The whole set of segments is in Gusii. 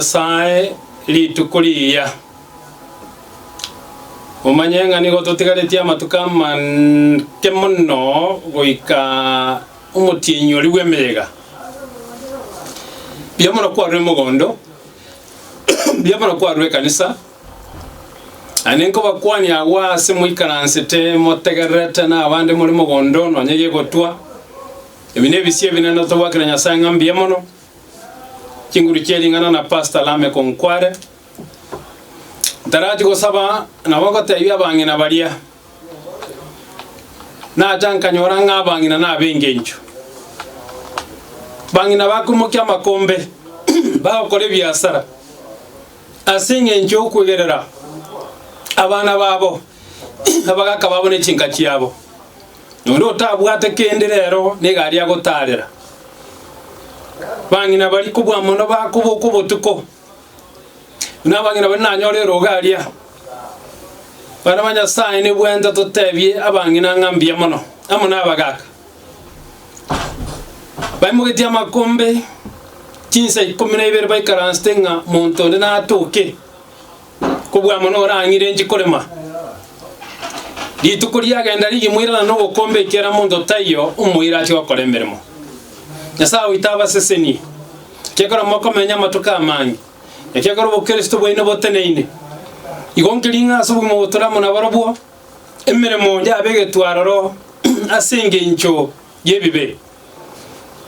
Nyasae rituko rigiya. Omanye ng'a nigo totigaretie amatuko amanke mono goika omotienyi oria bw'emeyega. Mbuya mono kwarure mogondo, mbuya mono kwarure ekanisa, naende nkobakwania agwo ase moikaransete motegererete na abande more mogondo nonye gegotwa. Ebi nebisio ebinene tobwakera Nyasae ng'a mbuya mono. Chinguru chie ring'ana na Pastor Lameck Onkware. Ntarachia gosaba nabo ngotebia abang'ina baria, nacha nkanyora ng'a abang'ina nabe engencho. Bang'ina bakoimokia amakombe, bagokora ebiasara ase eng'encho y'okwegerera abana babo, abagaka babo ne chinka chiabo. Onde otabwate kende rero nigo aria agotaarera. Bang'ina baria kobua mono bakoboka obotuko, buna abang'ina baria nanyore erogo aria. Abana ba Nyasae nibwente totebie abang'ina ng'a mbuya mono amo nabagaaka. Baimogetie amakombe chinsa ikomi na ibere baikaransete ng'a monto onde natoke. Kobua mono orang'ire inche korema. Rituko riagenda rigimoirana nobokombe ekiagera monto taiyo omoira achie gokora emeremo. Nyasae oito abasesenie, ekiagera mokomenya amatuko amange, ekiagera obokristo bwaino boteneine. Igo nkeri ng'a ase obogima obo tore amo nabarobwo, emeremo yabegetwe aroro ase engencho y'ebibe.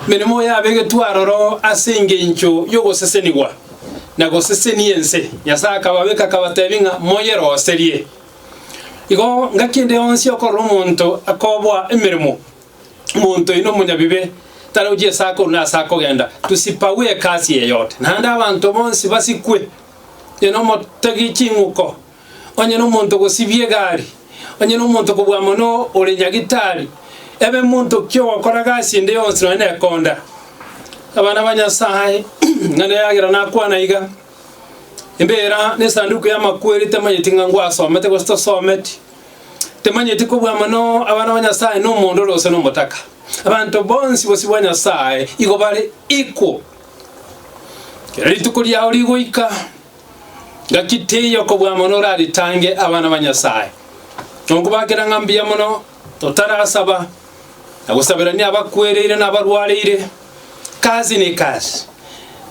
Emeremo yabegetwe aroro ase engencho y'ogosesenigwa, na gosesenia ense. Nyasae akababeka akabatebia ng'a moyeroserie. Igo ngaki ende yonsi okorora omonto akoboa emeremo, omonto oyio nomonyabibe, tarochi ase akorwa na ase akogenda. Tusipawe ekasi yeyote, naende abanto bonsi basikwe, onye nomotegi ching'uko, Onye nomonto gosibia egari, onye nomonto kobua mono ore nyagitari, ebe monto ki ogokora gasi ende yonsi nonya nekonda. Abana ba Nyasae, ng'a neyagera nakwana iga, embera nesanduku y'amakweri temanyeti ng'a ngwasomete gose tosometi, temanyeti kobua mono abana ba Nyasae nomonda ore gose nomotaka. Abanto bonsi bosio bwa Nyasae igo bare equal. Kera rituko riao rigoika, Ngaki teiyo kobua mono oraritange abana ba Nyasae. Nokobakera ng'a mbuya mono totarasaba na gosaberania abakwereire na abarwareire, kazi ne kazi.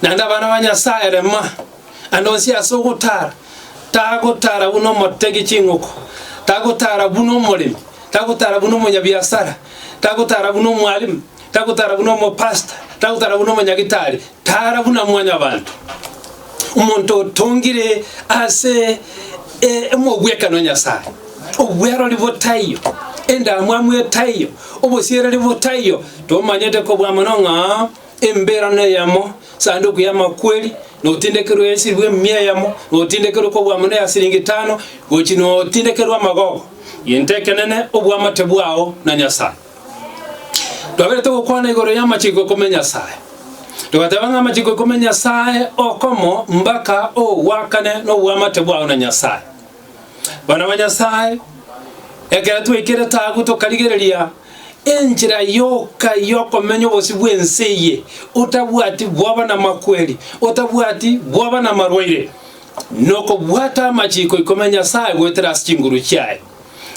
Naende abana ba Nyasae rema ande onsi ase ogotara, tagotara buna omotegi ching'uko, tagotara buna omoremi, tagotara buna omonyabiasara, tagotara buna omwalimu, tagotara buna omopastor, tagotara buna omonyagitari, Tara buna mwanyabanto, omonto otongire ase omogwekano o Nyasae, obwerori botaiyo, endamwamu etaiyo, obosiereri botaiyo, tomanyete kobua mono ng'a embera neyemo, sanduku y'amakweri, notindekerwe esiribu emia eyemo, notindekerwe kobua mono ya siringi tano, gochi notindekerwe amagogo. Gento ekenene oboamate bwao na Nyasae. Twabere togokwana igoro y'amachiko ikomi a Nyasae. Togateba ng'a amachiko ikomi a Nyasae okomo mbaka ogwakane noboamate bwao na Nyasae. Bana ba Nyasae, ekero twaikire taabu tokarigereria enchera yoka y'okomenya obosio bw'ense eye otabwati bwoba namakweri, otabwati bwoba namarwaire, nokobwata amachiko ikomi a Nyasae goetera ase chinguru chiaye.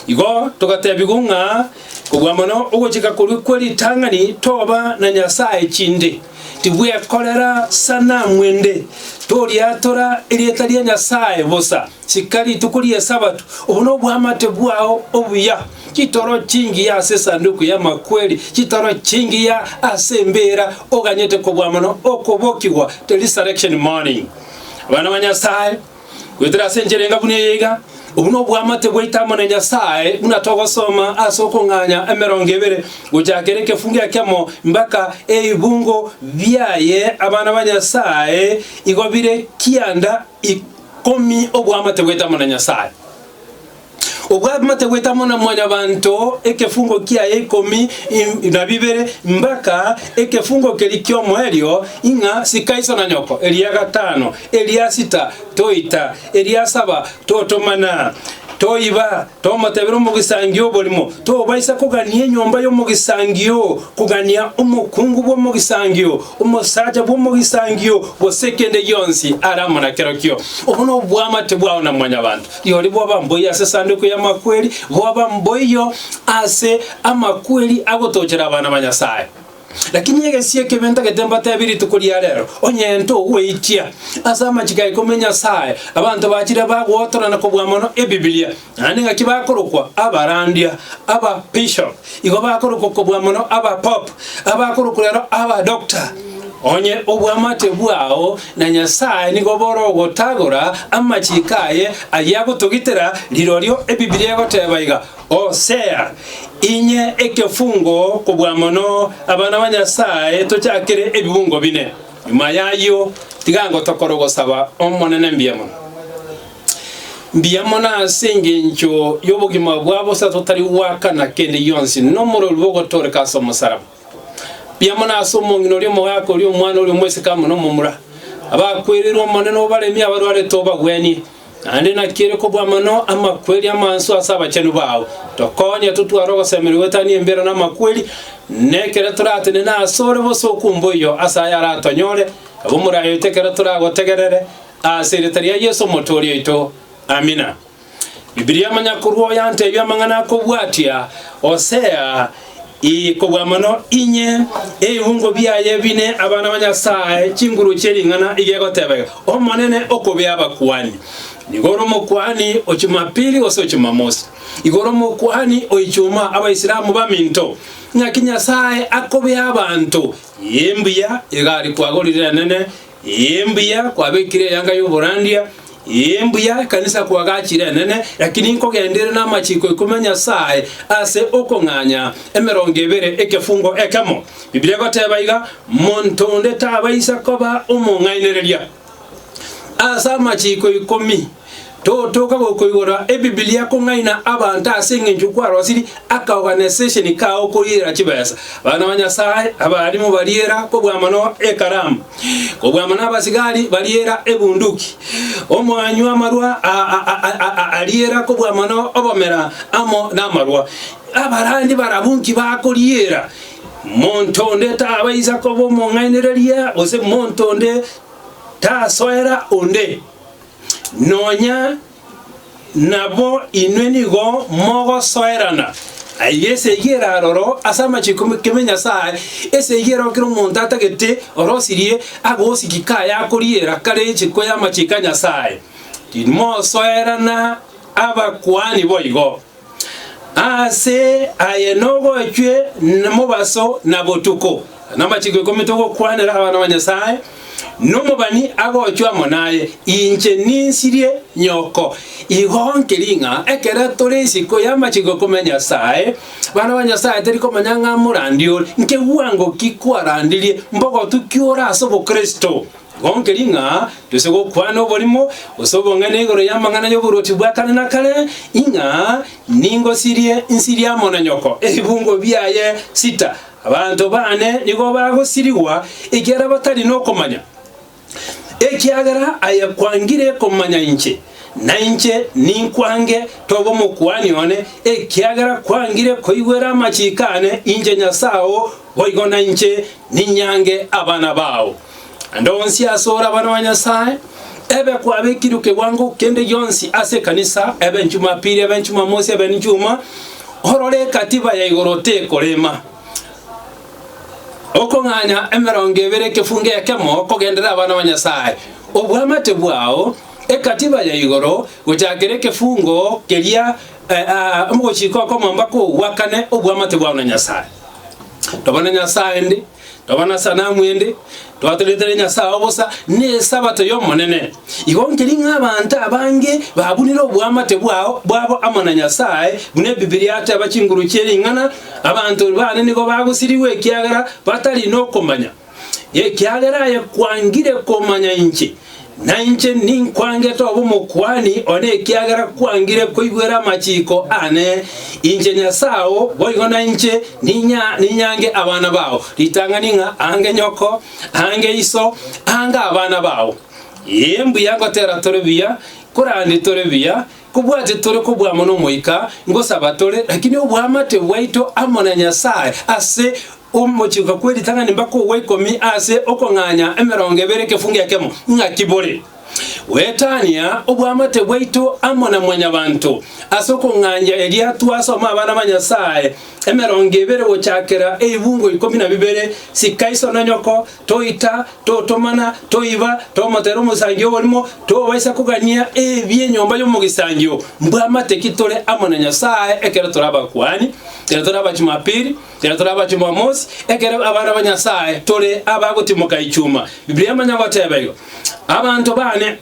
Igo togatebigwa ng'a kobua mono ogochika koria kwe ritang'ani toba na nyasae chinde, tibwekorera sanamu ende, toriatora erieta ria Nyasae bosa, sika rituko ri'Esabato, obo nobwamate bwao obuya, chitoro chingiya ase esanduku y'amakweri, chitoro chingiya ase embeera oganyete kobua mono okobokigwa, the resurrection morning. Abana ba Nyasae. Goetera ase enchera enga buna eye iga, obwo nobwamate bwaito amo na Nyasae, buna togosoma ase okong'anya emerongo ebere, gochakera ekefungo ekemo mbaka eibungo biaye, abana ba Nyasae igo bire kianda ikomi obwamate bwaito amo na Nyasae. Obwamate bwaito amo na Mwanyabanto, ekefungo kiaye ikomi na bibere mbaka ekefungo keria ki'omoerio, ing'a sika iso na nyoko, eria gatano, eria sita, toita, eria saba, totomana. Toiba, tomotebera omogisangio oborimo, tobaisa kogania enyomba y'omogisangio, kogania omokungu bw'omogisangio, omosacha bw'omogisangio, gose kende gionsi are amo na kerokio. Obo nobwamate bwao na Mwanyabanto. Rirorio bwaba mboiyo ase esanduku y'amakweri, bwaba mboiyo ase amakweri agotochera abana ba Nyasae. Lakini egesio ekebe ntagete mbatebie rituko ria rero, onye ntogweitia ase amachiko a ikomi a Nyasae, abanto bachire bagwotorana kobua mono Ebibilia, naende ng'aki bakorokwa abarandia, aba bishop, igo bakorokwa kobua mono aba pope, abakorokwa rero aba doctor. Onye obwamate bwao na Nyasae nigo borogotagora amachiko aye ayio agotogitera, rirorio Ebibilia egoteba iga, Hosea, Inye ekefungo kobua mono abana ba Nyasae tochakere ebibungo bine. Nyuma y'ayio tiga ngotokore ogosaba Omonene mbuya mono. Mbuya mono ase engencho y'obogima bwa bosa totari goakana kende gionsi nomorori bw'ogotooreka ase omosaraba. Mbuya mono ase omong'ina oria omogaka oria omwana oria omoiseke amo nomomura. Abakwereirwe Omonene obaremie abarwarete obagwenie. Naende naki ere kobua mono amakweri amansu ase abachenu bao. Tokonye totware ogosemeria goetania embera na amakweri, na ekero toratenene asore bosooku mboiyo ase aya aratonyore, abe omorai oito ekero toragotegerere, ase erieta ria Yeso Omotooria oito. Amina. Bibilia manya korwa oyantebia amang'ana akobwatia, Hosea ii, kobua mono inye ebibungo biaye bine abana ba Nyasae, chinguru chie ring'ana iga egoteba iga, Omonene okobea abakuani. Nigo ore omokuani o Chumapili gose o Chumamosi. Igo ore omokuani o Ichuma Abaisilamu baminto. Ng'aki Nyasae akobea abanto? Ee mbuya, egari kwagorire enene, Ee mbuya kwabekire eyanga y'oborandia, ee mbuya ekanisa kwagachire enene, lakini nkogenderere namachiko ikomi a Nyasae ase okong'anya emerongo ebere ekefungo ekemo. Biblia egoteba iga, Monto onde tabaisa koba omong'ainereria ase amachiko ikomi. Totoka gokoigora Ebibilia kong'aina abanto ase engencho kwarosirie akaorganisation kao koriera chibesa. Abana ba Nyasae, abalimu bariera kobua mono ekaramu, kobua mono abasigari bariera ebunduki, omonywa amarwa ariera kobua mono obomera amo namarwa. Abarandi barabwo nki bakoriera? Monto onde tabaisa koba omong'ainereria, gose monto onde tasoera onde. Nonya nabo inwe nigo mogosoerana. Aiga esegi ere aroro ase amachiko keme Nyasae, esegi ero kera omonto atagete orosirie agosiki kaye akoriera kare echiko y'amachiko a Nyasae. Timosoerana abakuani boigo. Aase aye nogochwe mobaso na botuko. Namachiko ikomi togokwanera abana ba Nyasae, nomobani agochwa amo naye, inche ninsirie nyoko. Igo nkeri ng'a ekero tore isiko y'amachiko ikomi a Nyasae, bana ba Nyasae teri komanya ng'a morandi ore, nkewango ki kwarandirie, mbogotu ki ore ase obokristo. Gonkeri ng'a tose gokwana oborimo, gose obong'aini igoro y'amang'ana y'oboruoti bwa kare na kare, ing'a ningosirie nsirie amo na nyoko ebibungo biaye sita. Abanto baane nigo bagosirigwa, ekiagera batari nokomanya. Ekiagera aye kwangire komanya inche, na inche ninkwange tobe omokuani one, ekiagera kwangire koigwera amachiiko aane, inche Nyasae oo, boigo nainche ninyange abana bao. Ande onsi ase ore abana ba Nyasae, ebe kwabekirwe kewango kende gionsi ase ekanisa, ebe Jumapili, ebe Jumamosi, ebe Ijuma, orore ekatiba ya igoro tekorema. Okong'anya emerongo ebere ekefungo ekemo kogenderera abana ba Nyasae, obwamate bwao, ekatiba ya igoro, gochakera ekefungo keria eh, omogochika okomo mpaka ogwakane obwamate bwao na Nyasae. Toba na Nyasae ende, Toba na sanamu ende, twatoretere Nyasae oo bosa, n'Esabato y'Omonene. Igo nkeri ng'a abanto abange babunire oboamate bwao bwabo amo na Nyasae, buna Ebibilia yateba chinguru chie ring'ana, Abanto bane nigo bagosirigwa ekiagera batari nokomanya. Ekiagera aye kwangire komanya inche, Na inche ninkwangete obe omokuani one ekiagera kwangire koigwera amachiiko aane, inche Nyasae oo, boigo nainche ninyange abana bao. Ritang'ani ng'a ange nyoko, ange iso, ange abana bao. Ee, mbuya ngotera tore buya, korande tore buya, kobwate tore kobua amo n'Omoika, ngosaba tore, lakini oboamate bwaito amo na Nyasae ase omochiko kw'eritang'ani mpaka ogwa ikomi ase okong'anya emerongo ebere ekefungo ekemo, ng'aki bore? Goetania oboamate bwaito amo na mwanyabanto ase okong'anja eria twasoma abana ba Nyasae emerongo ebere gochakera eibungo ikomi na bibere, Sika iso na nyoko, toita, totomana, toiba, tomotera omogisangio oborimo, tobaisa kogania ebi'enyomba y'omogisangio. Mbwamate ki tore amo na Nyasae ekero tore abakuani, ekero tore abachumapili, ekero tore abachumamosi, ekero abana ba Nyasae tore abagotimoka ichuma? Biblia emanya goteba igo, Abanto baane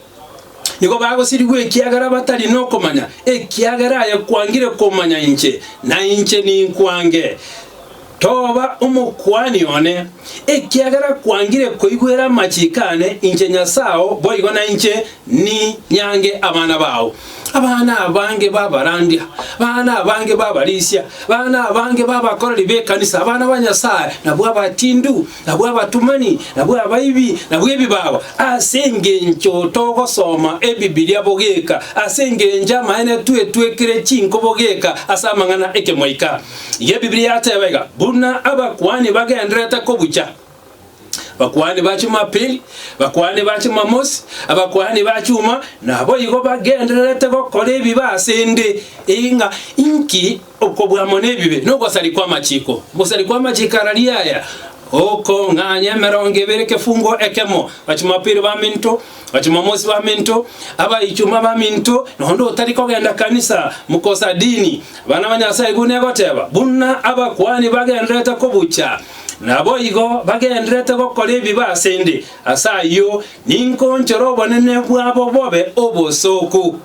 nigo bagosirigwa ekiagera batari nokomanya, ekiagera aye kwangire komanya inche, na inche ninkwange. Toba omokuani one, ekiagera kwangire koigwera amachiiko aane, inche Nyasae oo, boigo nainche ninyange abana bao. Abana abange b'abarandia, abana abange b'abarisia, abana abange b'abakoreri b'ekanisa, abana ba Nyasae, nabwo abatindu, nabwo abatumani, nabwo abaibi, nabwo ebibago, ase engencho togosoma Ebibilia bogeka, ase engencho amaene twetwekire chinko bogeka ase amang'ana ekemoika. Iga Ebibilia yateba iga, Buna abakuani bagendererete kobucha, Abakuani ba Chumapili, abakuani ba Chumamosi, abakuani ba Chuma, naboigo bagendererete gokora ebibe ase 'nde, ng'a inki okobua amo nebibe nogosari kw'amachiko. Ogosari kw'amachiko araria aya, okong'anya emerongo ebere ekefungo ekemo, Abachumapili baminto, Abachumamosi baminto, Abaichuma baminto, na onde otari kogenda kanisa, mokosa dini, abana ba Nyasae buna egoteba, buna abakuani bagendererete kobucha, Naboigo bagendererete gokora ebibe ase 'nde, ase ayio ninkonchore obonene bwabo bobe obosooku.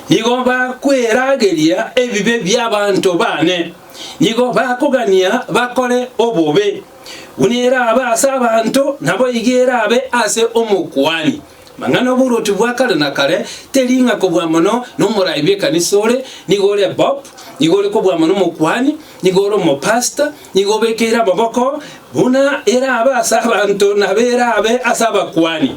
Nigo bakwerageria ebibe bi'abanto baane, nigo bakogania bakore obobe. Buna erabe ase abanto, naboigo erabe ase omokuani. Mang'ana oboruoti bwa kare na kare teri ng'a kobua mono nomorai bw'ekanisa ore, nigo ore Bob, nigo ore kobua mono omokuani, nigo ore omopastor, nigo obekeire amaboko, buna erabe ase abanto nabo erabe ase abakuani.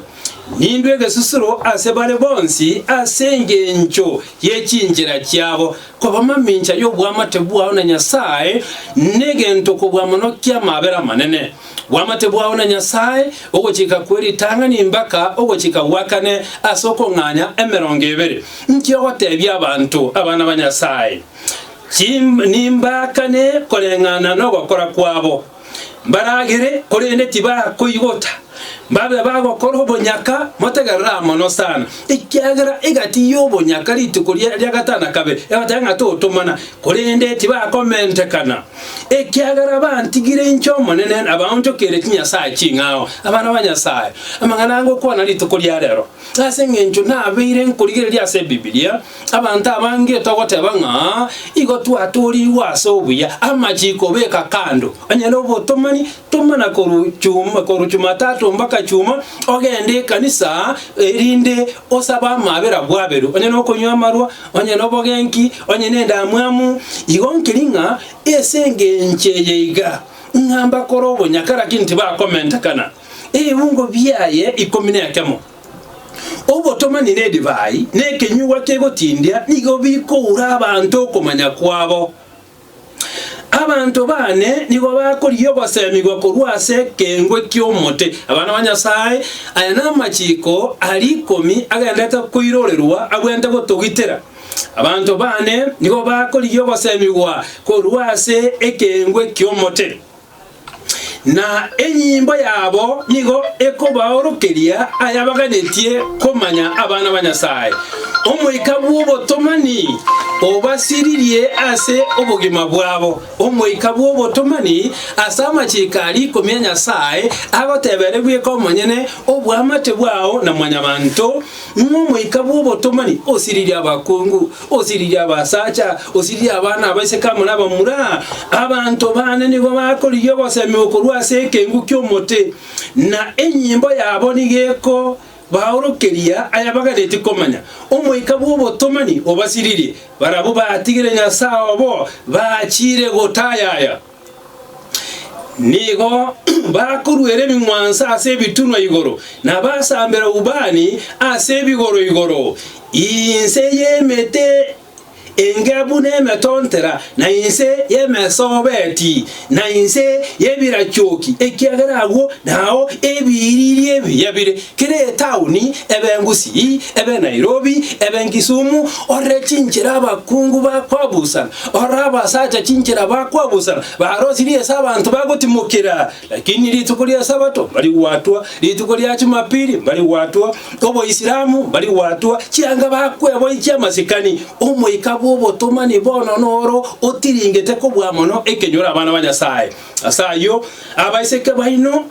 Nindwe egesusuro ase bare bonsi ase engencho ye chinchera chiabo, koba mamincha y'oboamate bwao na Nyasae negento kobua mono ki'amabera amanene. Bw'amate bwao na Nyasae, ogochika kwe ritang'ani mbaka ogochika gwa kane ase okong'anya emerongo ebere. Nki ogotebia abanto, abana ba Nyasae? Nimbaakane koreng'ana nogokora kwabo. Mbaragere, korende tibakoigota, mbabe bagokora obonyaka, motegerere aa mono sana, ekiagera egati y'obonyaka rituko ria gatano na kabere egoteba ng'a totomana, korende tibakomentekana. Ekiagera bantigire inche Omonene na baonchokeire chinyasae ching'ao. Abana ba Nyasae, amang'ana aya ngokwana rituko ria rero, ase engencho nabeire nkorigereria ase Ebibilia, abanto abange togoteba ng'a igo twatoorigwe ase obuya, amachiko beka kando, onye nobotomani, tomana korwa chuma korwa Chumatatu mpaka chuma, ogende ekanisa erinde osabe amaabera bwaberwe, onye nokonywa amarwa, Onye nobogenki, onye nendamwamu, igo nkeri ng'a ase engencho eye iga, ng'a mbakore obonyaka lakini tibakomentekana. Ebiungo biaye ikomi nekemo, obotomani na edivai, na ekenyugwa kegotindia nigo bikoura abanto okomanya kwabo. Abanto baane nigo bakorigia ogosemigwa korwa ase ekeengwe ki'omote. Abana ba Nyasae, aya namachiko aria ikomi agenderete koirorerwa agwenerete gotogitera. Abanto baane nigo bakorigia ogosemigwa korwa ase ekeengwe ki'omote. Na enyimbo yabo nigo ekobaorokeria ayabaganetie komanya abana ba Nyasae. Omoika bw'obotomani obasiririe ase obogima bwabo. Omoika bw'obotomani ase amachiko aria ikomi a Nyasae agoteba ere bweka omonyene oboamate bwao na mwanyabanto, ng'a omoika bw'obotomani osiririe abakungu, Osiririe abasacha, osiririe abana abaiseke amo nabamura. Abanto baane nigo bakorigia ogosemigwa korwa ase ekengu ki'omote, na enyimbo yabo nigo ekobaorokeria ayabaganetie komanya. Omoika bw'obotomani obasiririe, barabwo batigire Nyasae obo, bachiire gotayaya. Nigo bakoruera ebing'wanso ase ebitunwa igoro, na basambera ubani ase ebigoro igoro, inse y'emete enga buna emetontera, na inse y'emesobeti, na inse y'ebirachoki, ekiagera agwo nao ebiiriri ebiya bire. Kera etaoni, ebe Gusii, ebe Nairobi, ebe Kisumu, ore chinchera abakungu bakwabusana, ore abasacha chinchera bakwabusana, barosirie ase abanto bagotimokera. Lakini rituko ria Esabato mbari gwatwa, rituko ria Jumapili mbari gwatwa, Oboisilamu mbari gwatwa, chianga bakweboyia chi'amasikani, omoika bw'obotomani bono noro otiringete kobua mono ekenyoro abana ba Nyasae. Ase ayio, abaiseke baino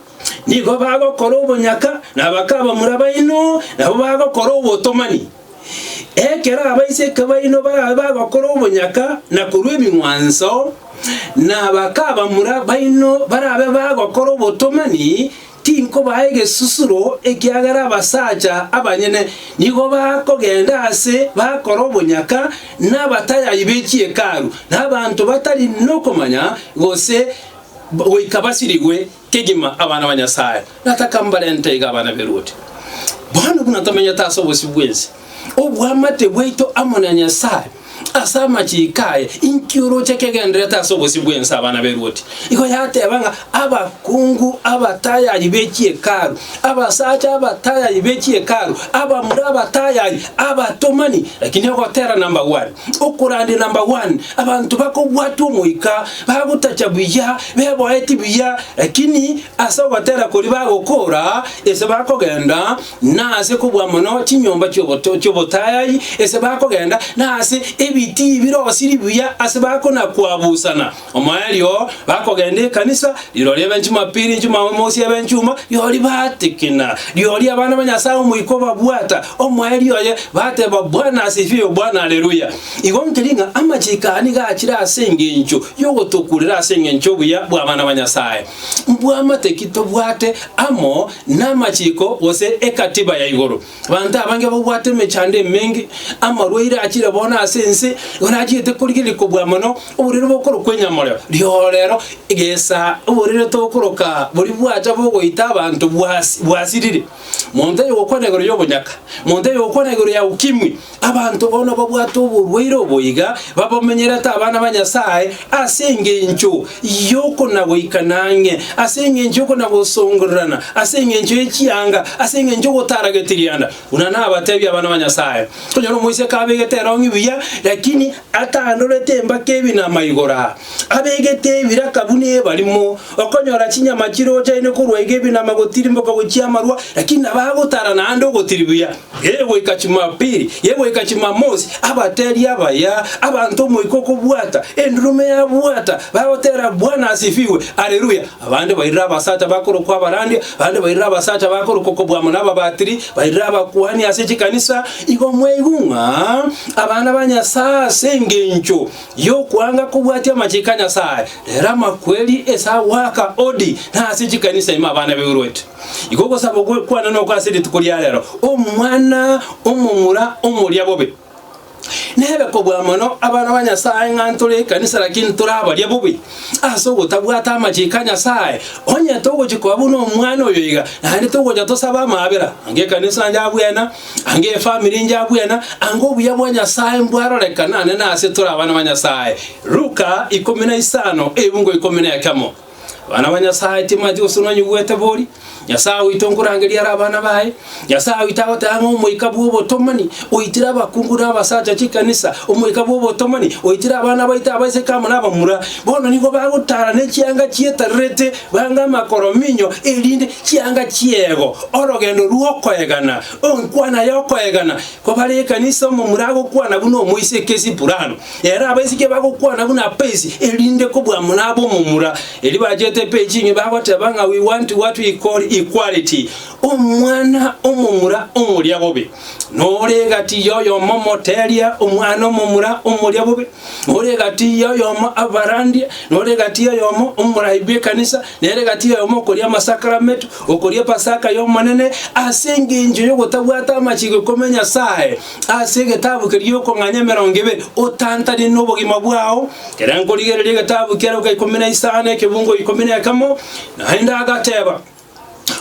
nigo bagokora obonyaka, na abakabamura baino nabo bagokora obotomani. Ekero abaiseke baino barabe bagokora obonyaka na korua ebing'wanso, na abakabamura baino barabe bagokora obotomani, tinkobaa egesusuro, ekiagera abasacha abanyene nigo bakogenda ase bakora obonyaka nabatayayi be chiekaru, na abanto batari nokomanya, gose goika basirigwe kegima abana ba Nyasae. Nataka mbarente iga abana b'eruoti. Bono buna tomenyete ase obosio bw'ense, oboamate bwaito amo na Nyasae ase amachiiko aye, inki oroche kegendererete ase obosio bw'ense abana b'eruoti? Igo yateba ng'a abakungu abatayayi be chiekaru, abasacha abatayayi be chiekaru, abamura abatayayi, abatomani, lakini ogotera number one, okorandia number one, abanto bakobwatwa omoika, bagotacha buya, beboeti buya, lakini Ase ogotera koria bagokora, ase bakogenda, na ase kobua mono chinyomba chi'obotayayi, ase bakogenda, na ase ebitii birosirie buya ase bakona-kwabusana. Omoerio bakogenda ekanisa, rirorio ebe Jumapili, Jumamosi ebe Ejuma, rirorio batekena, rirorio abana ba Nyasae omoika obabwata, omoerio oye bateba Bwana asifiwe, Bwana Haleluya. Igo nkeri ng'a amachiko aya nigo achire ase engencho y'ogotokurera ase engencho y'obuya bw'abana ba Nyasae. Mbwamate ki tobwate amo namachiko gose ekatiba ya igoro? Abanto abange babwate emechando emenge, amarwaire achire bono ase ense, igo nachiete korigereria kobua mono oborwaire bokorokwa enyamoreo, riorero, egesa, oborwaire tokoroka boria bwacha bogoita abanto bwasirire. Monto oyogokwana igoro y'obonyaka, monto oyogokwana igoro ya ukimwi, Abanto bono babwate oborwaire obo iga, babomenyerete abana ba Nyasae ase engencho y'okona-goikana ang'e, ase engencho y'okona-gosongorerana, ase engencho ye chianga, ase engencho y'ogotaragetiriana. Buna nabatebie abana ba Nyasae, Okonyora omoiseke abegete erong'i buya, lakini atandorete embaka ebinama igoro aa, abegete ebiraka buna ebarimo, okonyora chinyama chirochaine korwa iga ebinama gotirimboka gochia amarwa, lakini nabo agotara naende ogotiri buya. Ee goika Chumapili, ee goika Chumamosi, abateri abaya, abanto omoika okobwata, endurume yabwata, bagotera Bwana asifiwe, Aleluya. Abande bairire abasacha bakorokwa abarandia, abande bairire abasacha bakorokwa kobua mono ababatiri, bairire abakuani ase chikanisa. Igo mwaigwe ng'a abana ba Nyasae ase engencho y'okwanga kobwatia amachiko a Nyasae, rero amakweri ase agoaka odi nase chikanisa ime abana bairwete. Igo ogosaba kwane noko ase rituko ria rero, omwana omomura omoria bobe. Nebe kobua mono abana ba Nyasae ng'a ntore ekanisa lakini tore abaria bobe ase ogotabwata amachiko a Nyasae. Onye togochia koba buna omwana oyo iga, naende togocha tosabe amaabera, ange ekanisa njabwena, ange efamiri njabwena, ange obuya bwa Nyasae mbwarorekana ane nase tore abana ba Nyasae. Luka ikomi na isano ebungo ikomi na ekemo. Abana ba Nyasae timanyeti gose nonyigwete bori. Nyasae oito nkorangeria are abana baye. Nyasae oito agoteba ng'a omoika bw'obotomani oitire abakungu na abasacha chikanisa, omoika bw'obotomani oitire abana baito abaiseke amo na abamura. Bono nigo bagotara ne chianga chietarerete banga amakorominyo, erinde chianga chiego, orogendo rw'okoegana, enkwana y'okoegana. Kobare ekanisa omomura agokwana buna omoiseke Esipurano. Ere abaiseke bagokwana buna Pace, erinde kobua mono ab'omomura. Erio bachete page inye bagoteba ng'a we want what we call equality. Omwana omomura omoria bobe nore egati y'oyomo omoteria, omwana omomura omoria bobe nore egati y'oyomo abarandia, nore egati y'oyomo omorai bw'ekanisa, nere egati y'oyomo okoria amasakramento, okoria epasaka y'Omonene, ase engencho y'ogotabwata amachiko ikomi a Nyasae. Ase egetabu keria gi'okong'anya emerongo ebere, otantanie nobogima bwao. Ekero nkorigereria egetabu kia Luka ikomi na isano, ekebungo ikomi. 11, Naende agateba,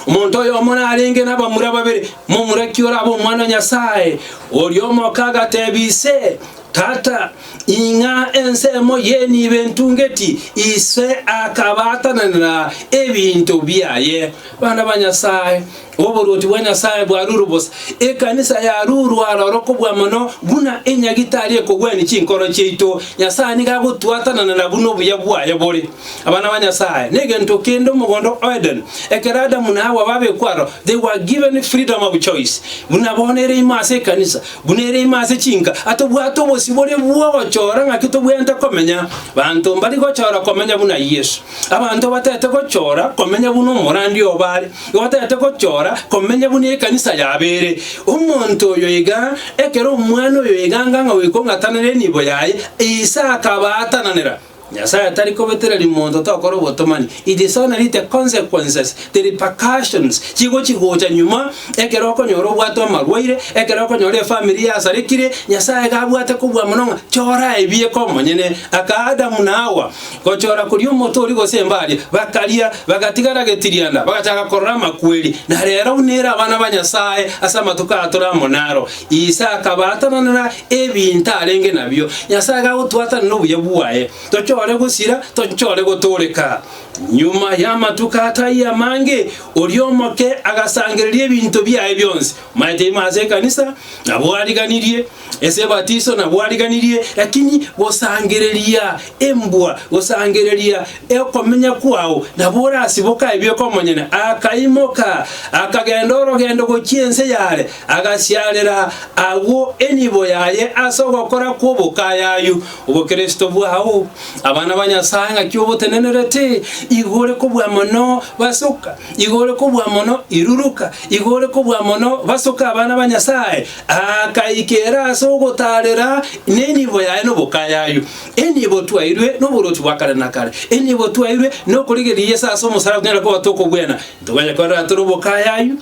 Omonto oyomo narenge nabamura babere, momura ki orabe omwana o Nyasae? Oria omoke agatebia ise, Tata, ing'a ensemo y'enibo entungeti. Ise akabaatananera ebinto biaye. Bana ba Nyasae, oboruoti bwa Nyasae bwarurwe bosa. Ekanisa yarurwe aroro kobua mono buna enyagitari ekogwenia chinkoro chiaito. Nyasae nigo agotwatananera buna obuya bwaye bore. Abana ba Nyasae negento kende omogondo o Eden, ekero Adamu na Hawa babekwa aroro, they were given freedom of choice. Buna bono ere ime ase ekanisa, buna ere ime ase chinka, atobwate obosibore bw'ogochora ng'aki tobwenerete komenya. Banto mbari gochora komenya buna Yeso. Abanto batete gochora komenya buna omorandi obo are, batete gochora komenya buna ekanisa yabo ere. Omonto oyo iga, ekero omwana oyo iga anga ng'a goika ong'atanere enibo yaye, ise akabaatananera. Nyasae tari kobetereria monto tokora obotomani, it is only the consequences, the repercussions chigochi gocha nyuma ekero okonyora obwate amarwaire, ekero okonyora efamiri yasarekire, Nyasae iga abwate kobua mono ng'a chora ebieka omonyene. Aka Adamu na Hawa gochora koria omote oria gose embaria, bakaria, bagatigara getirianda, bagachaka korora amakweri. Na rero buna ere abana ba Nyasae ase amatuko aya tore amo naro. Ise akabaatananera ebinto arenge nabio. Nyasae agagotwatanera obuya bwaye, tochore gosira, tochore gotooreka. Nyuma y'amatuko atai amange, oria omoke agasangereria ebinto biaye bionsi. Omanyete ime ase ekanisa nabwo ariganirie, ase ebatiso nabwo ariganirie, lakini gosangereria embwa, gosangereria okomenya kwao, nabo orasiboke aye bweka omonyene. Akaimoka, akagenda orogendo gochia ense y'are, Agasiarera agwo enibo yaye ase ogokora kw'obokayayu. Obokristo bwao, abana ba Nyasae ng'aki obotenenerete? Igo ore kobua mono basoka, igo ore kobua mono iruruka, igo ore kobua mono basoka abana ba Nyasae. Akaikera ase ogotaarera nenibo yaye nobokayayu. Enibo twairwe noboruoti bwa kare na kare. Enibo twairwe nokorigereria Yeso ase omosaraba tonyare koba tokobwena. Ntobanye korora tore obokayayu.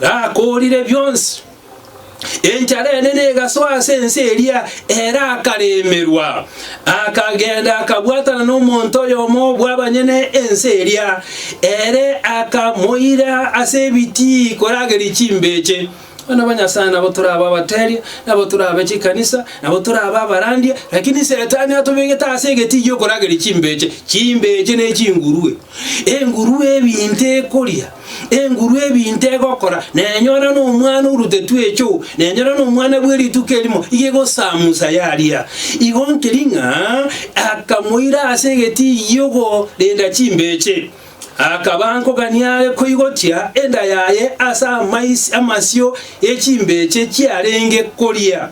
Gakoorire bionsi, enchara enene egasoa ase ense eria, ere akaremerwa. Akagenda akabwatana nomonto oyomo bw'abanyene ense eria, ere akamoira ase ebitii korageria chimbeche. Abana ba Nyasae nabo torabe abateria, nabo torabe chikanisa, nabo torabe abarandia, lakini Setani atobegete ase egetii gi'okorageria chimbeche, chimbeche ne chingurue. Engurue ebinto ekoria, engurue ebinto egokora, nenyora nomwana orutetwe echoo, nenyora nomwana bwe rituko erimo, iga egosamusa yaria. Igo nkeri ng'a akamoira ase egetii gi'okorenda chimbeche, akaba nkogania are koigotia enda yaye ase amais amasio ye chimbeche chiarenge koria.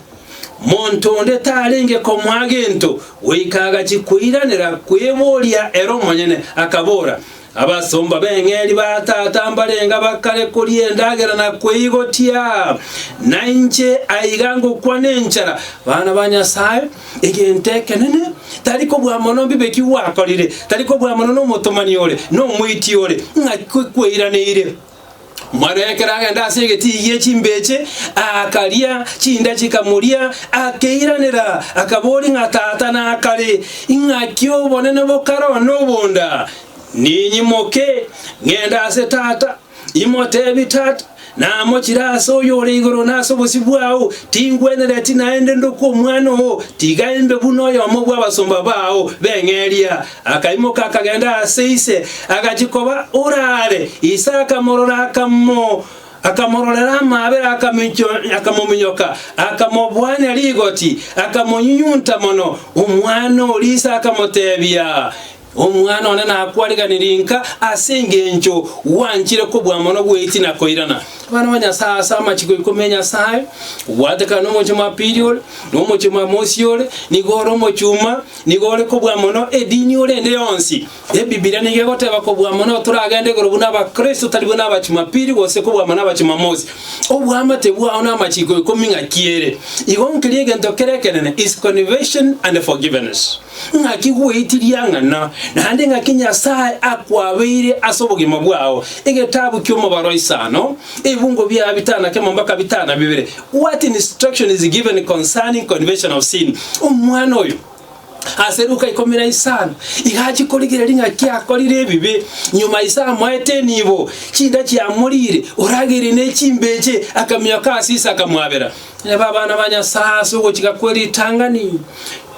Monto onde tarenge komoa gento, goika agachia koiranera kweboria ere omonyene, akabora, Abasomba b'eng'eria ba tata mbarenge abakare koria endagera na kweigotia, na inche aiga ngokwa nenchara. Bana ba Nyasae, egento ekenene tari kobua mono mbibe ki gwakorire, tari kobua mono nomotomani ore, nomoiti ore, ng'aki kweiraneire. Omwana oye ekero agenda ase egetii gie chimbeche, akaria, chinda chikamoria, akeiranera, akaboria ng'a tata nakare, ing'aki obonene bokare one obonda? Ninyimoke, ngende ase tata, imotebi tata, namochire ase oyore igoro na ase obosio bwao, tingwenereti naende ndokwe omwana oo, tiga imbe buna oyomo bw'abasomba bao b'eng'eria. Akaimoka akagenda ase ise, agachia koba orare. Ise akamorora, akamo akamororera amaabera, akamominyoka, akamobwania rigoti, akamonyunyunta mono. Omwana oria ise akamotebia, Omwana one nakwariganirie inka ase engencho gwanchire kobua mono gweitia na koirana. Abana ba Nyasae ase amachiko ikomi a Nyasae, obwatekana nomochie Jumapili ore, na omochie Jumamosi ore, nigo ore omochuma, Nigo ore kobua mono edini ore ende yonsi. Ebibilia nigo egoteba kobua mono toragende igoro buna abakristo tari buna abachumapili gose kobua mono abachumamosi. Oboamate bwao na amachiko ikomi ng'aki ere. Igo nkeria egento kere ekenene is conversion and forgiveness. Ng'aki gweitiria ng'ana naende ng'aki Nyasae akwabeire ase obogima bwao. Egetabu ki'omobaro isano, ebibungo biaye bitano kemo mpaka bitano bibere. What instruction is given concerning conversion of sin? Omwana oyo. Ase Luka ikomi na isano, iga achia korigereria ng'aki akorire ebibe, nyuma ise amoete enibo, chinda chiamorire, orageire ne chimbeche, akamioka ase ise akamwabera. Neba abana ba Nyasae ase ogochika kwe ritang'ani,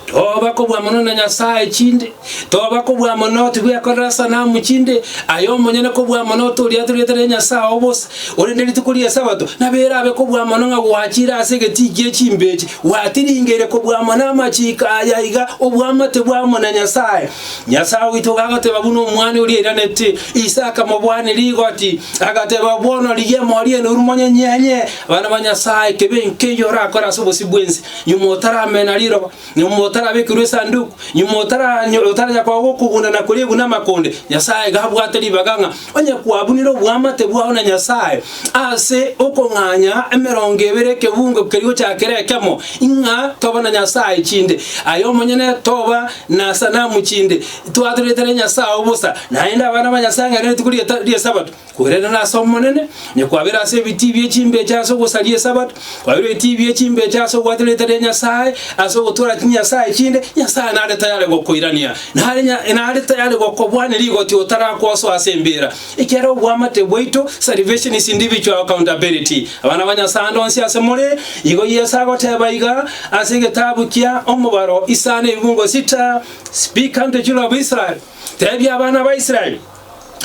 toba kobua mono na Nyasae chinde, toba kobua mono tibwekorera sanamu chinde, aye omonyene kobua mono toriate erieta ria Nyasae oo bosa, orende rituko ri'Esabato, nabo erabe kobua mono ng'a gwachire ase egetii gie chimbeche, Gwatiringeire kobua amo namachiko aya iga, obwamate bwamo na Nyasae. Nyasae oito gagoteba buna omwana oria airanete, ise akamobwania rigoti, agateba, Bono rigia emori enoru monyenyenye. Abana ba Nyasae, kebe nkeiyo orakore ase obosio bw'ense, nyuma otaramena riroba, nyuma otarabekerwa esanduku, nyuma otaranya koba gokogunda na koria buna amakonde. Nyasae iga abwate ribaga ng'a Onye kwabunire oboamate bwao na Nyasae ase okong'anya emerongo ebere ekebungo keria gochakera ekemo, ng'a toba na nyasae chinde, aye omonyene toba na sanamu chinde, twatoretere Nyasae oo bosa, naende abana ba Nyasae ng'a rituko ri'Esabato, kwererera ase Omonene, onye kwabera ase ebitii bie chimbeche ase ogosaria Esabato, kwabera ebitii bie chimbeche ase ogwatera erieta ria Nyasae, ase ogotwara chinyasae chinde, Nyasae nare tayare gokoirania. Nare nare tayari gokobwania rigoti otarakwa osoa ase embeera, ekiagera obwamate bwaito, salvation is individual accountability. Abana ba Nyasae ande onsi ase more, igo Yeso agoteba iga ase egetabu kia Omobaro isano ebibungo sita, Speak unto the children of Israel, tebia abana ba Israel,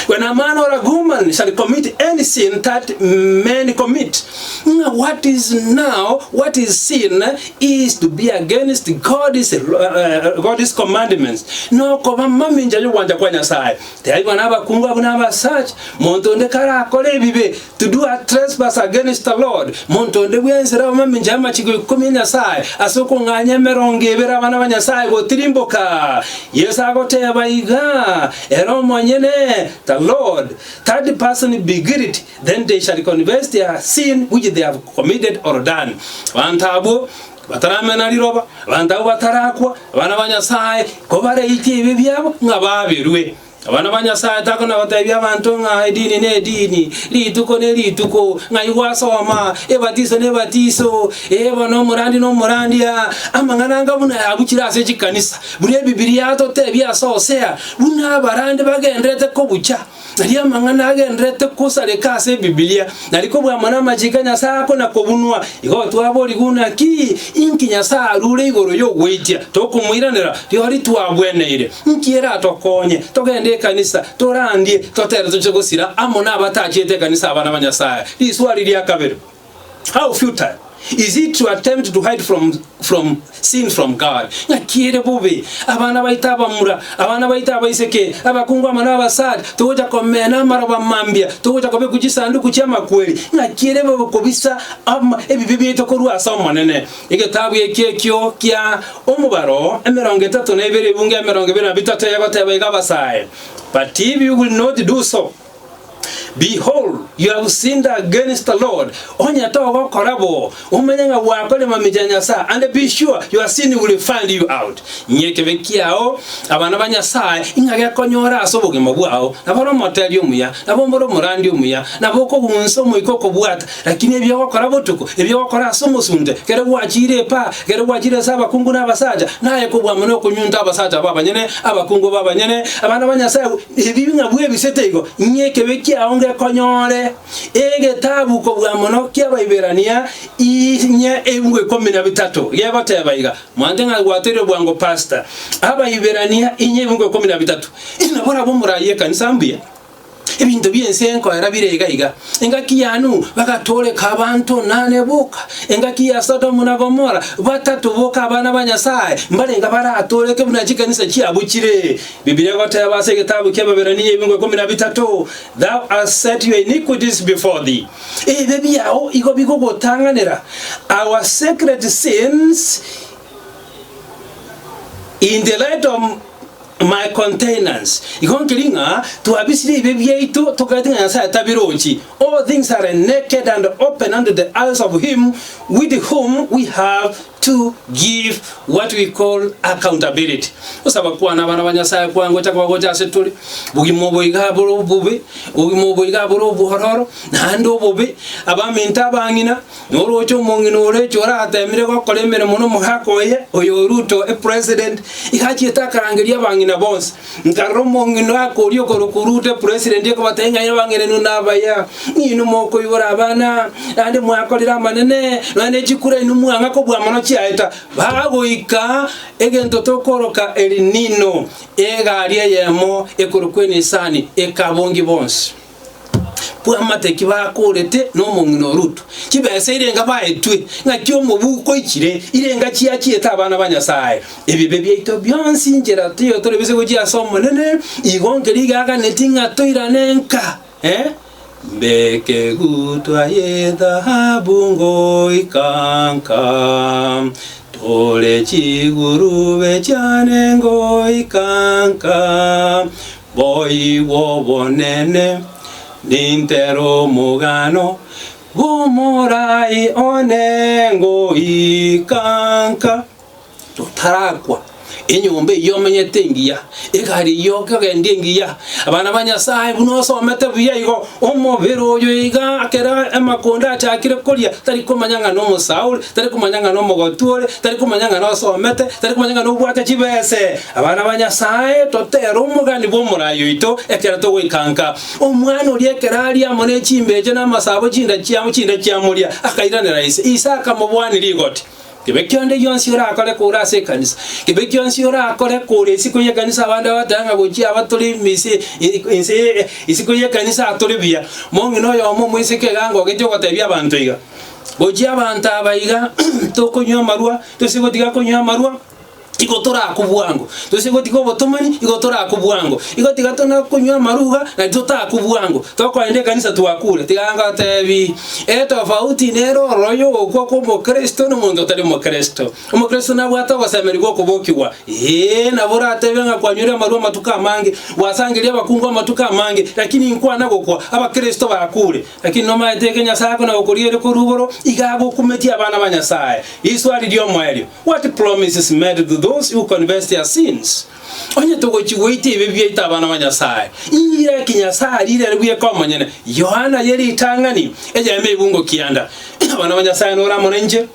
When a man or a woman shall commit any sin that men commit, ng'a what is now, what is sin is to be against God's, uh, God's commandments, nokoba mamincha y'ogwancha kwa Nyasae. Tebiwa nabakungu abwo na abasacha, monto onde karakore ebibe, to do a trespass against the Lord, monto onde bwensi arabe mamincha y'amachiko ikomi a Nyasae, ase okong'anya emerongo ebere abana ba Nyasae gotirimboka. Yeso agoteba iga, Ere omonyene, the Lord, third person be guilty, then they shall confess their sin which they have committed or done. Abanto abwo bataramena riroba, abanto abwo batarakwa, abana ba Nyasae, kobareitie ebibe biabo ng'a baberwe. Abana ba Nyasae takona gotebia abanto ng'a edini nedini, rituko nerituko, ng'ai gwasoma, ebatiso nebatiso, ee bono omorandi nomorandia, amang'ana anga buna yabuchire ase chikanisa. Buna Ebibilia yatotebia ase Hosea, buna abarandi bagendererete kobucha, nario amang'ana agendererete kosareka ase Ebibilia, nari kobua amo namachiko a Nyasae akona-kobunwa. Igo twaborigwe naki, inki Nyasae arure igoro y'ogweitia tokomoiranera rirorio twabweneire? Inki eratokonye togende ekanisa, torandie, totere toche gosira amo nabatachiete ekanisa abana ba Nyasae? Riswali ria kabere. How futile is it to attempt to hide from from sin from God? Ng'aki ere bobe abana baito abamura, abana baito abaiseke, abakungu amo na abasacha, togocha komena amaroba mambia, togocha kobekwa chisanduku chi'amakweri. Ng'aki ere bobe kobisa ama ebibe biaito korwa ase Omonene. Egetabu eki ekio kia omobaro emerongo etato na ebere ebunge emerongo ebere na bitato egoteba iga abasae, But if you will not do so, Behold, you have sinned against the Lord, onye togokora bo, omenye ng'a gwakorire mamincha ya Nyasae, and be sure your sin will find you out. Ng'a ekebe kiao, abana ba Nyasae, ing'a gekonyore ase obogima bwao, nabo ore omotebia omuya, nabo mbore omorandia omuya, nabo okogunsa omoika okobwata, lakini ebi ogokora botuko, ebi ogokora ase omosunte, ekero gwachire epaa, ekero gwachire ase abakungu na abasacha, naye kobua mono okonyunta abasacha aba abanyene, abakungu aba abanyene, abana ba Nyasae, Ebibi ng'a bwebisete igo, ng'a ekebe kiao ngekonyore. Egetabu kobua mono ki'Abaiberania inye ebungo ikomi na bitato gegoteba iga, Mwanche ng'a gwatoire bwango pastor. Abaiberania inye ebungo ikomi na bitato. Inwe barabwo omoraai ekanisa mbuya. Ebinto bi'ense enkoera bire iga iga. Engaki ya Nuhu bagatooreka abanto nane boka. Engaki ya Sodomu na Gomora batato boka abana ba Nyasae mbarenge baratooreke buna chikanisa chiabo chire. Bibilia egoteba ase egetabu ki'Ababerania ebingo ikomi na bitato, Thou hast set your iniquities before thee, ebibe biao igo bigogotang'anera, our secret sins in the light of my countenance. Igo nkeri ng'a twabisire ebibe biaito tokaete ng'a Nyasae tabirochi. All things are naked and open unto the eyes of him with whom we have. to give what we call accountability. Gosaba kwane abana ba Nyasaye kwangocha koba gocha ase tore, bogima obo iga bore obobe, bogima obo iga bore obwororo, naende obobe, abaminto abang'ina, noroche omong'ina oreche oratemire gokora emeremo na omogaka oye, oyo Ruto epresident, iga achiete akarangeria abang'ina bonsi. Nkarora omong'ina akoria okorokwa Ruto epresident okobatebia ng'a abang'ina inwe nabaya, inwe mokoibora abana, naende mwakorire amanene, nonya ne chikura inwe mwang'a kobua mono chiaeta. Bagoika egento tokoroka Elinino, egari eyemo ekorokwa Enisani, ekabongia bonsi. Bw'amate ki bakorete nomong'ina o Rutu? Chibesa irenga baetwe? Ng'aki omobuko oichire? Irenga chiachiete abana ba Nyasae? Ebibe biaito bionsi inchera teiyo torebise gochia ase Omonene, igo nkeri igaganeti ng'a toirane nka. Eh? Mbeke gutwa y'ethahabu ngoika nka, Tore chigurube chiane ngoika nka, Boigo obonene, nintere omogano bw'omorai one ngoika nka. Totarakwa, enyomba eyio omenyete engiya, egari eyio okogendia engiya, abana ba Nyasae buna osomete buya igo, omobere oyo iga ekero amakonda achakire koria, tari komanya ng'a nomosauri, tari komanya ng'a nomogotu ore, tari komanya ng'a nosomete, tari komanya ng'a nobwate chibese. Abana ba Nyasae, totere omogani bw'omorai oito ekero togoika nka. Omwana oria ekero aria amo ne chimbeche na amasabo chinda chiamo chinda chiamoria, akairanera ise. Ise akamoboania rigoti. Kebe kionde gionsi orakore kore ase ekanisa, kebe gionsi orakore kore isiko y'ekanisa abande bagateba ng'a gochia aba tore mise inse isiko y'ekanisa atore buya. Mong'ina oyomo omoiseke iga ngogetie ogotebia abanto iga, gochia abanto aba iga tokonywa amarwa, tose gotiga konywa amarwa. Igo torakwe bwango, tose gotiga obotomani, igo torakwe bwango. Igo tiga tona konywa amaruga, nari totakwe bwango. Tokoenda ekanisa twakure, tiga ngotebi, etofauti nere ororo yogokwa kwa omokristo na omonto otari omokristo. Omokristo nabwate ogosemeria gwa okobokigwa, ee, nabo oratebe ng'a kwanywire amarwa amatuko amange, gwasangeria abakungu amatuko amange, lakini inkwana gokwa, abakristo bakure. Lakini nomaete eke Nyasae akona gokoria ere korwa igoro, iga agokumetie abana ba Nyasae. Riswali ri'omoerio. What promise is made to those who confess their sins? Onye togochia goitia ebibe biaito abana ba Nyasae, ingira ki Nyasae arire ere bweka omonyene? Yohana ye ritang'ani, eyemo ebungo kianda. Abana ba Nyasae nore amo nainche?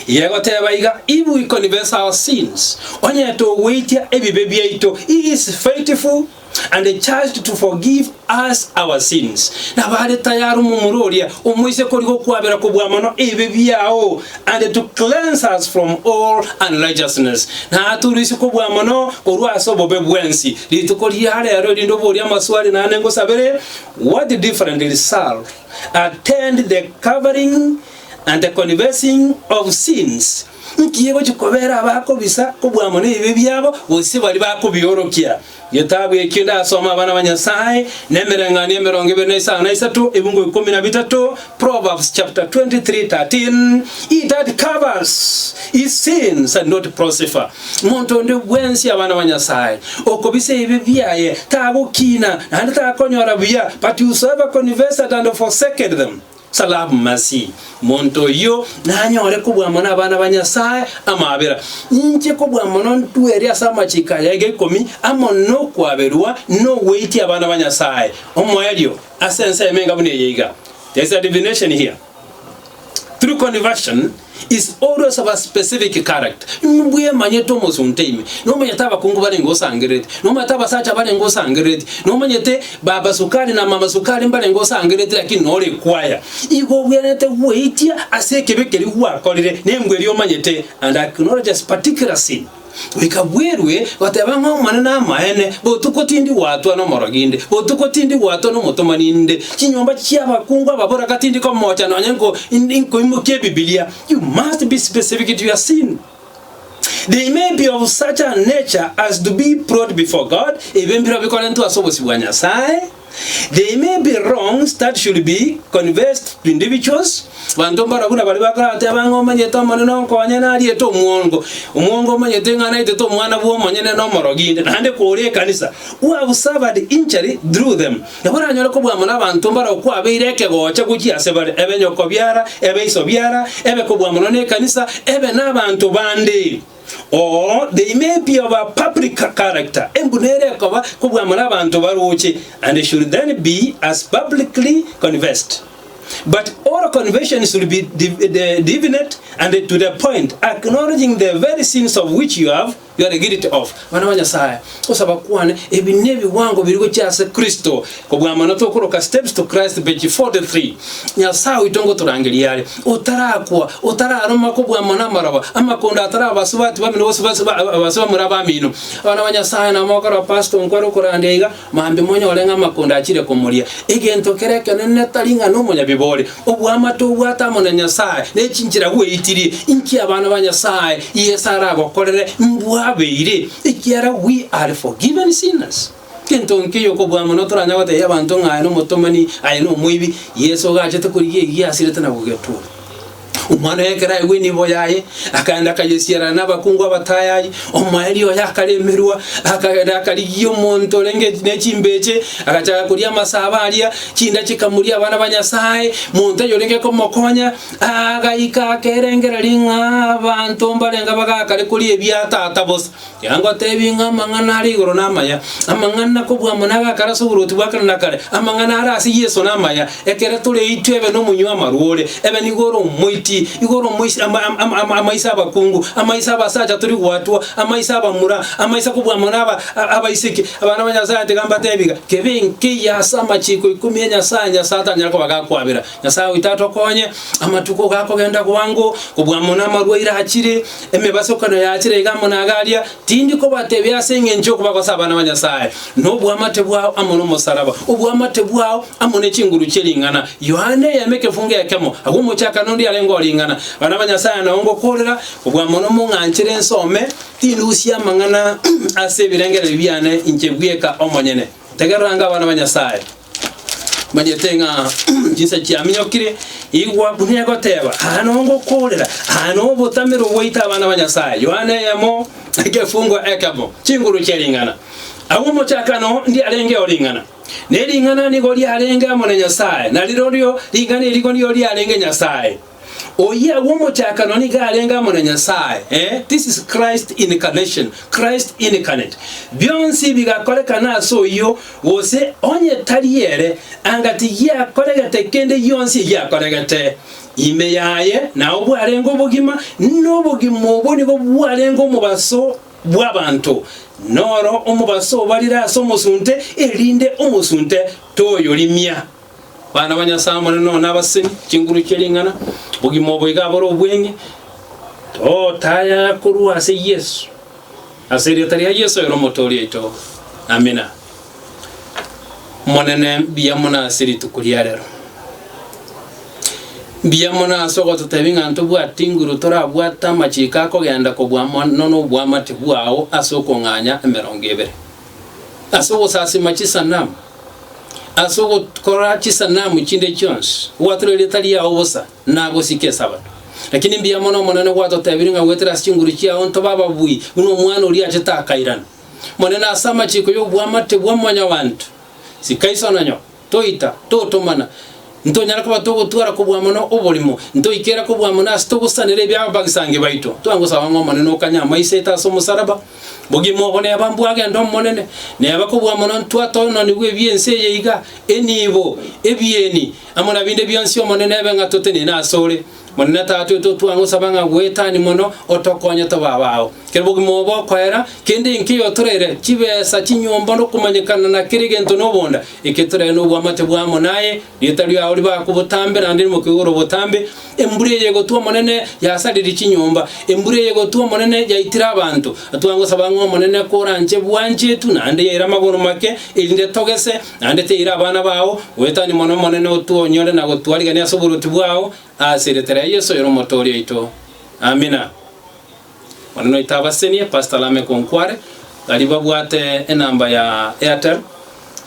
Yegoteba iga, If we confess our sins, onye togoitia ebibe biaito, he is faithful and just to forgive us our sins. Nabo are tayari omomura oria omoise korigia okwabera kobua mono ebibe biao, and to cleanse us from all unrighteousness. Na atorusie kobua mono korwa ase obobe bwensi. Rituko ria rero erinde oborie amaswali naende ngosabere, What different result attend the covering and the confessing of sins? Nki egochia kobera abakobisa kobua mono ebibe biabo, gose baria bakobiorokia? Getabu ekio ndasome abana ba Nyasae, na emereng'anio emerongo ebere na isano na isato, ebungo ikomi na bitato, Proverbs chapter 23 13, He that covers his sins shall not prosper. Monto onde bwensi abana ba Nyasae, okobisa ebibe biaye, tagokina, naende takonyora buya, but whosoever confesseth and forsaketh them, shall have mercy. Monto oyio nanyore kobua mono abana ba Nyasae amaabera. Inche kobua mono ntwere ase amachiko aya iga ikomi amo nokwaberwa nogweitia abana ba Nyasae. Omoerio, ase ensemo enga buna eye iga. There is a divination here. True conversion is always of a specific character. Mbwemanyete omosunte ime, nomanyete abakungu barenge osangerereti, nomanyete abasacha barenge osangerereti, nomanyete baba sukari na mama sukari mbarenge osangerereti lakini nore ekwaya. Igo obwenerete gweitia ase ekebe keria gwakorire nembwa eria omanyete and acknowledges particular sin. Goika bwerwe goteba ng'a Omonene amaene, botuko tindi gwatwa nomorogi inde, botuko tindi gwatwa nomotomani inde, chinyomba chi'abakungu ababoraka tindi komocha nonya nko nkoimokia Ebibilia. You must be specific to your sin. They may be of such a nature as to be brought before God, ebibe mbirobio bikorentwe ase obosio bwa Nyasae. They may be wrongs that should be confessed to individuals. Banto mbaro buna baria bakorateba ng'a omanyete Omonene onkonye nariete omwongo, omwongo omanyete ng'a naitete omwana bw'omonyene na omorogi inde, naende kore ekanisa. Who have suffered injury through them. Nabo oranyore kobua mono abanto mbaro kwabeire ekegocha gochia ase bare, ebe nyoko biara, ebe iso biara, ebe kobua mono nekanisa, ebe nabanto bande. Or they may be of a public character, embu nere ekoba kobua mono abanto baroche, and should then be as publicly confessed. But all confessions should be definite and to the point, acknowledging the very sins of which you have you are guilty of. Abana ba Nyasae, gosaba kwane, ebi nebiwango biri gochia ase Kristo, kobua mono tokoroka Steps to Christ page 43. Nyasae oito ngotorangeria are, otarakwa, otararoma kobua mono amaroba, amakondo atarabasubati bamino gose base bamura abamino. Abana ba Nyasae namokora Pastor nkware okorandia iga, Mambia monyore ng'a amakondo achire komoria. Egento kere ekenene tari ng'a nomonyabibori, oboamate obwate amo na Nyasae, ne chinchera gweitirie. Inki abana ba Nyasae Yeso aragokorere mbwabeire, ekiagera we are forgiven sinners. Gento nkeiyo kobua mono toranya gotebia abanto ng'a aye nomotomani, aye nomoibi. Yeso gachete korigia egia asirete na gogetura. Omwana oye ekero aigwa enibo yaye, akaenda akayesiarana nabakungu abatayayi. Omoerio oye akaremerwa, akagenda akarigia omonto orenge ne chimbeche, agachaka koria amasabo aria, chinda chikamoria abana ba Nyasae, monto oyo orenge komokonya, agaika akerengereria ng'a abanto mbarenge bagakare koria ebia tata bosa. Tiga ngotebie ng'a amang'ana are igoro namaya, amang'ana kobua amo nagakare ase oboruoti bwa kare na kare, amang'ana are ase Yeso namaya, ekero tore intwe ebe nomonywa amarwa ore, ebe nigo ore omoiti, igo ore omoisi ama ama ama amaiso abakungu, amaiso abasacha tori goatwa, amaiso abamura, amaiso kobua amo naba abaiseke. Abana ba Nyasae tiga mbatebie iga, kebe nkeiyo ase amachiko ikomi a Nyasae, Nyasae atanyare koba gakwabera. Nyasae oito atokonye, amatuko gakogenda bwango, kobua mono amarwaire achire, emebasokano yachire iga amo na iga aria, tindi kobatebia ase engencho y'okobagosa abana ba Nyasae, na oboamate bwao amo nomosaraba, oboamate bwao amo ne chinguru chie ring'ana. Yohana eyemo ekefungo ekemo, agwo omochakano onde arenge o ring'ana. Abana ba Nyasae nao ngokorera, kobua mono mong'anchere nsome, tindusia amang'ana ase ebirengererio biane inche bweka omonyene. Tegerera ange abana ba Nyasae. Manyete ng'a chinsa chiaminyokire, igwa buna egoteba, Aa nongokoorera, aa nobotamero bwaito abana ba Nyasae. Yohana eyemo, egefungo ekemo, chinguru chie ring'ana. Agwo omochakano ndiarengeo ring'ana, ne ring'ana nigo riarenge amo na Nyasae, na rirorio ring'ana erigo nigo riarenge Nyasae. Oyio agwo omochakano nigo arenge amo na Nyasae, eh, this is Christ incarnation, Christ incarnate. Bionsi bigakorekana ase oyio, gose onye tari ere, anga tigiakoregete kende gionsi egiakoregete. Ime yaye nao bwarenge obogima, na obogima obwo nigo bwarenge omobaso bw'abanto, noro omobaso obarire ase omosunte, erinde omosunte toyorimia. Abana ba Nyasae Omonene nonya nabaseni, chinguru chie ring'ana, obogima obo iga bore obweng'e, totayaya korwa ase Yeso, ase erieta ria Yeso ere Omotoori oito. Amina. Omonene mbuya mono ase rituko ria rero. Mbuya mono ase ogototebia ng'a ntobwate inguru torabwate amachiko akogenda kobua mono noboamate bwao ase okong'anya emerongo ebere. Ase ogosasima chisanamu, ase ogokora chisanamu chinde chionsi, gwatura erieta riao bosa, na gosika Esabato. Lakini mbuya mono Omonene gwatotebirie ng'a goetera ase chinguru chiao ntobe ababui, buna omwana oria achete akairana. Monene ase amachiko y'oboamate bwa mwanyabanto, sika iso na nyoko, toita, totomana, ntonyara koba togotwara kobua mono oborimo, ntoikera kobua mono ase togosanera ebi'abagisangi baito. Twangosaba ng'a Omonene okanye amaiso aito ase omosalaba, Bogima obo neba mbwagenda Omonene, neba kobua mono ntwatononigwe ebi'ense eye iga, enibo, ebieni, amo na binde bionsi Omonene ebe ng'a totenene asore. Monene Tata oito twangosaba ng'a goetani mono otokonye tobe abao. Kera obogima obo bokoera, kende nkeiyo toraire, chibesa, chinyomba, nokomanyekana na kera egento nobonda, eke toraire nobwamate bwamo naye, rieta riao ribakwe botambe naende rimoke igoro botambe, Embura eye egotwa Omonene yasaririe chinyomba, embura eye egotwa Omonene yaitire abanto. Twagosaba ng'a Omonene koranche bwanchetu naende yaire amagoro make, erinde togese, naende teire abana bao, goetania mono Omonene otwonyore na gotwarigania ase oboruoti bwao, ase erieta ria Yeso oyore Omotoori oito. Amina. Omonene oito abasenie, Pastor Lameck Onkware, baria babwate enamba ya Airtel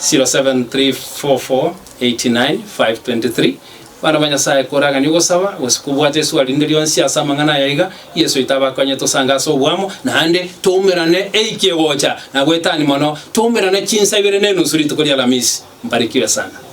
0734489523. Abana ba Nyasae koraganie ogosaba, gose kobwata eswali rinde rionsi ase amang'ana aya iga, Yeso oito abakonye tosange ase oboamo, naende toumerane eiki egocha, na goetani mono, toumerane chinsa ibere na enusu rituko ria Alamisi. Mbarikiwe sana.